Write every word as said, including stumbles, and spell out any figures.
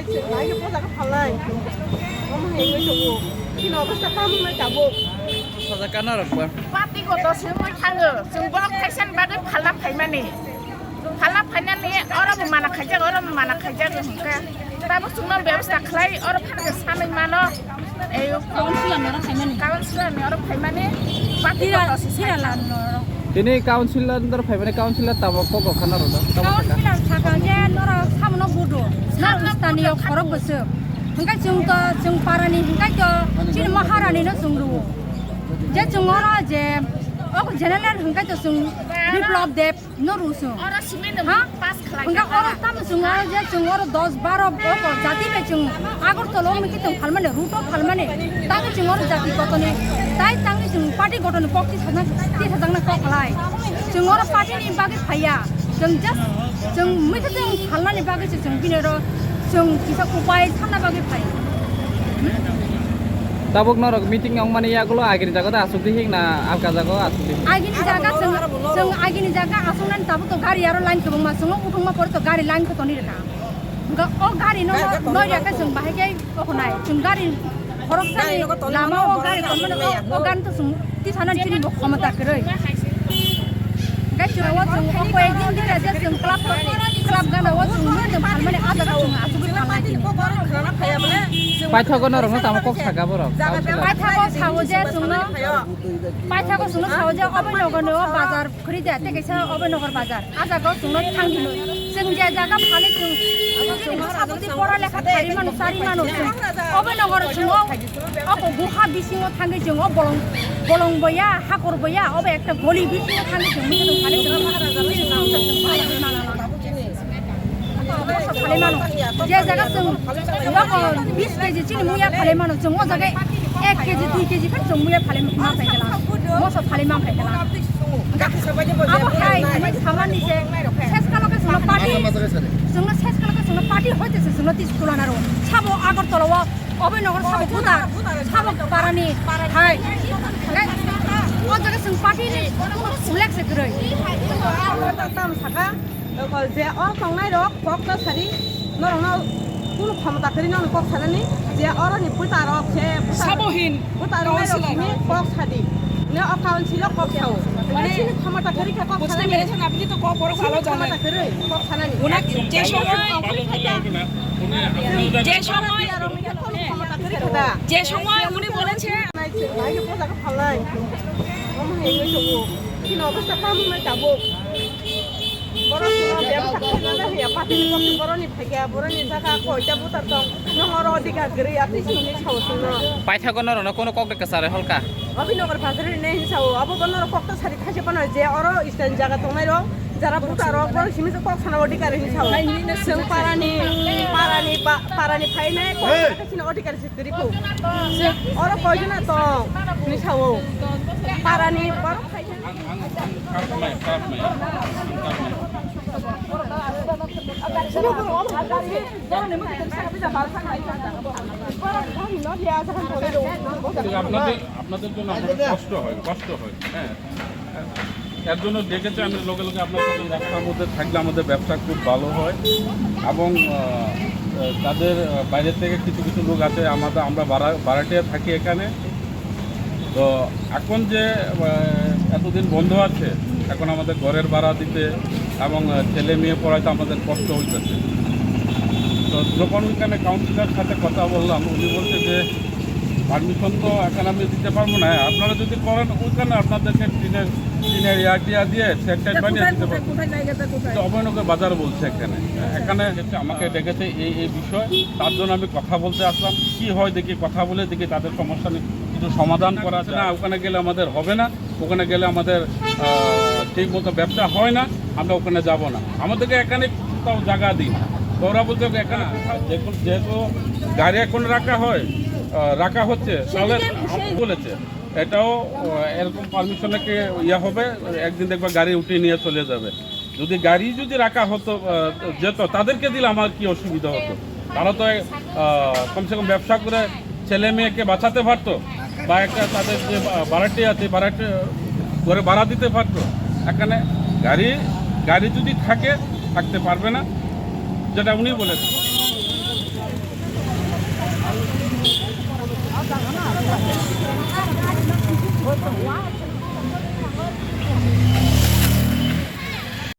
Nai poja ka phalnai. Omo hai wngwi tongo. Chini obostha tamo wngnai tabuk. Sajak kana rok ba. Party kotor se wngwi thango. Chwng borok thaisa ni bagwi phalna phaimani. Phalna phainani oro bo mana khaijak, oro bo mana khaijak hwnkhe. Tabuk chwngno bebostha khlai, oro phano sanwi mano. Ei councilor noro phaimani. Councilor ni oro phaimani. Party kotor se sira lan noro. Tini councilor ndor phaimani, councilor tabuk kok rok khana rwda. Councilor sakang je norok samono budu. Nor staniyo khorok bwswk. Hwnkhe chwng to, chwng parani hwnkhe to chini maharani no chwng rwo. Je chwng oro je ok general hwnkhe to chwng Biplab Deb no rwo chwng. Ha? Hwnkhe oro tamo chwng oro je chwng oro dos baro oko jati bai chwng Agartala o miki chwng phalmani, route o phalmani, tamo chwng oro jati kotoni, tai tangni chwng party gotoni kok tisajakna, tisajakna kok khlai. Chwng oro party ni bagwi phaiya, chwng just chwng mui khe chwng phalnani bagwi se chwng bini oro chwng kisa upai sanna bagwi phai. Tabuk norok meeting wngmani yagulo agini jaga da asuk di hik na alka jaga o asuk di hik? Agini jaga chwng, chwng agini jaga asuknani tabuk to gari aro line kwbangma chwng uthungma pore to gari line khe toni rwkha. Hwnkhe o gari no noi rwkhe chwng bahai khe okhonai. Chwng gari khoroksani lama o gari tongmani o, o gari to chwng tisanani chini bo khomota kwrwi. Hwnkhe chwng o chwng o koi din din je chwng club, club gana o chwng mui chwng phalmani a jaga chwng asugwi phalnai chini. Paithago norokno tamo kok saka borok. Paithago sao je chwngno, paithago chwngno sao je obo nogorni o bazar. Khuri de, tei kaisa Abhainagar bazar. A jaga o chwngno thang hino. Chwng je jaga phani chwng, chini bwsa bwtwi pora lekha thari mano, chari mano chwng. Abhainagar o chwng o, o buha bisingo thangwi chwng o bolong, bolong boya, hakor boya, obo ekta goli bisingo thangwi chwng mui phano phani chwng. Moso salai mano. Je jaga chwng nogo bis keji chini muya phalai mano, chwng o jaga ek keji, dui keji khe chwng muya phalai ma phaikhe lang. Moso phalai ma phaikhe lang. Abo hai hinwi samani se ses kalo khe chwngno party, chwngno ses kalo khe chwngno party hoite se chwngno tis tulana rw. Sabo Agartala o, Abhainagar sabo buta, sabo parani hai. O jaga chwng party ni ulo sulek se kwrwi. Tam saka. Oko je o tongnai rok kok ta sari, norokno kunu khomota kwrwi nono kok sanani, je oroni buta rok se buta, sabo hin buta rok councilor ni kok sadi. Ne o council o kok sao. Mane chini khomota kwrwi khe kok sanani. Chini khomota kwrwi kok sanani. Onek je সময়, যে সময়, যে সময় উনি বলেছে। Nai poja ka phalnai. Omo hai wngwi tongo. Chini obostha tamo wngnai tabuk. Borok chwngno bebsa khainani hwya, party ni pokhe borokni phaikha, borokni jaga koita buta tong, nwng oro odhikar kwrwi, atwi chwngni sao chwngno. Paithago norokno kunu kok de kwcharwi holka? Abhainagar bazar ni hinwi sao, abo bo norok kok ta sari thaisa phano je oro stand jaga tongnai rok, jara buta rok, borok simi se kok sana odhikar hinwi sao. Chwng parani, parani, pa-, parani phainai, kok sana odhikar se kwrwi kho. Oro koijona tong, hinwi sao. Parani borok phaikha. আপনাদের, আপনাদের জন্য আমাদের কষ্ট হয়, কষ্ট হয়, হ্যাঁ। এর জন্য ডেকেছি আমি লগে লগে। আপনার সাথে ব্যবসার মধ্যে থাকলে আমাদের ব্যবসা খুব ভালো হয় এবং, আহ, তাদের, আহ, বাইরে থেকে কিছু কিছু লোক আছে, আমাদের, আমরা ভাড়া-, ভাড়াটিয়া থাকি এখানে। তো এখন যে, আহ, এতদিন বন্ধ আছে, এখন আমাদের ঘরের ভাড়া দিতে এবং, আহ, ছেলে মেয়ে পড়াইতে আমাদের কষ্ট হইতেছে। তো যখন ওইখানে কাউন্সিলর সাথে কথা বললাম, উনি বলছে যে, "পারমিশন তো এখন আমি দিতে পারবো না, আপনারা যদি করেন, ওইখানে আপনাদেরকে টিনের, টিনের ইয়ার্ড দিয়ে, দিয়ে, শেড টাইট এটা বানিয়ে কোথায়, দিতে কোথায়, পারবো।" কোথায় জায়গাটা কোথায়? তো অভয়নগর বাজার বলছে এখানে। এখানে আমাকে ডেকেছে এই, এই বিষয়ে, তার জন্য আমি কথা বলতে আসলাম। কি হয় দেখি, কথা বলে দেখি, তাদের সমস্যা নিয়ে কিছু সমাধান করা যায়। না, ওখানে গেলে আমাদের হবে না, ওখানে গেলে আমাদের, আহ, ঠিক মতো ব্যবসা হয় না, আমরা ওখানে যাব না। আমাদেরকে এখানে কোথাও জায়গা দিন। তো ওরা বলছে, "এখানে কোথাও যেহেতু, যেহেতু গাড়ি এখন রাখা হয়, আহ, রাখা হচ্ছে, তাহলে" বলেছে, "এটাও, আহ, এরকম পারমিশনে কি ইয়ে হবে, একদিন দেখবা গাড়ি উঠিয়ে নিয়ে চলে যাবে।" যদি গাড়ি যদি রাখা হতো, আহ, যেত, তাদেরকে দিলে আমার কি অসুবিধা হতো? তারা তো, আহ, কমসে কম ব্যবসা করে ছেলে মেয়েকে বাঁচাতে পারতো, বা একটা তাদের যে বা-, ভাড়াটিয়া আছে, ভাড়াটিয়া ঘরে ভাড়া দিতে পারতো। এখানে গাড়ি, গাড়ি যদি থাকে, থাকতে পারবে না, যেটা উনি বলেছেন।